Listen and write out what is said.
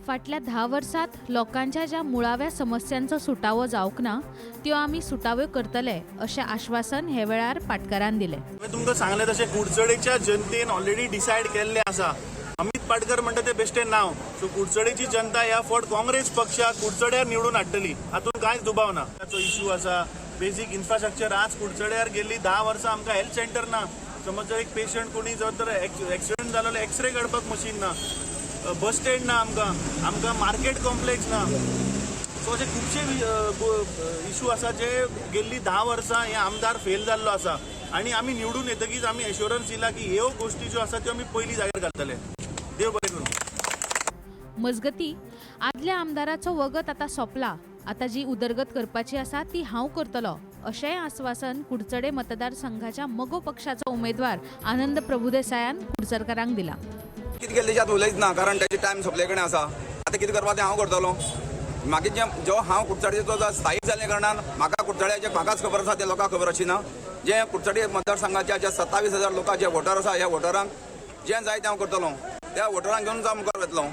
फाटल्या 10 वर्सांत लोकांच्या ज्या मुळाव्या समस्यांचो सुटावो जावंक ना त्यो आमी सुटाव्यो करतले अशें आश्वासन हे वेळार पाटकारान दिलें. हांवें तुमकां सांगलें तशें कुडचडेच्या जनतेन ऑलरेडी डिसायड केल्लें आसा. अमित पाटकर म्हणटा तें बेश्टें नांव. सो कुडचडेची जनता ह्या फावट काँग्रेस पक्षाक कुडचड्यार निवडून हाडटली, हातूंत कांयच दुबाव ना. ताचो इशू आसा बेजीक इन्फ्रास्ट्रक्चर. आज कुडचड्यार गेल्ली 10 वर्सां आमकां हेल्थ सेंटर ना. समज जर एक पेशंट कोणी जर तर एक्सिडंट जालो जाल्यार एक्सरे काडपाक मशीन ना, बस स्टँड ना, आमकां आमकां मार्केट कॉम्प्लेक्स ना. सो अशे खुबशे इशू आसा जे गेल्ली 10 वर्सां हे आमदार फेल जाल्लो आसा आनी आमी निवडून येतकीच आमी एश्योरन्स दिला की ह्यो गोश्टी ज्यो आसा त्यो आमी पयलीं जाग्यार घालतले. देव बरें करूं. मजगती आदल्या आमदाराचो वगत आतां सोंपला, आतां जी उदरगत करपाची आसा ती हांव करतलो अशेंय आस्वासन कुडचडे मतदारसंघाच्या मगो पक्षाचो उमेदवार आनंद प्रभुदेसायान कुडचडकारांक दिला. कितें केलें तेच्यात उलयच ना, कारण तेजे टायम सोंपले कडेन आसा. आतां कितें करपा तें हांव करतलो. मागीर जें जो हांव कुडचडेचो जो स्थायीक जाल्ल्या कारणान म्हाका कुडचड्याचें म्हाकाच खबर आसा, तें लोकांक खबर आशिना. जे कुडचडे मतदारसंघाच्या जे 27,000 लोकां जे वोटर आसा, ह्या वोटरांक जें जाय तें हांव करतलो. त्या वोटरांक घेवन हांव मुखार वतलो.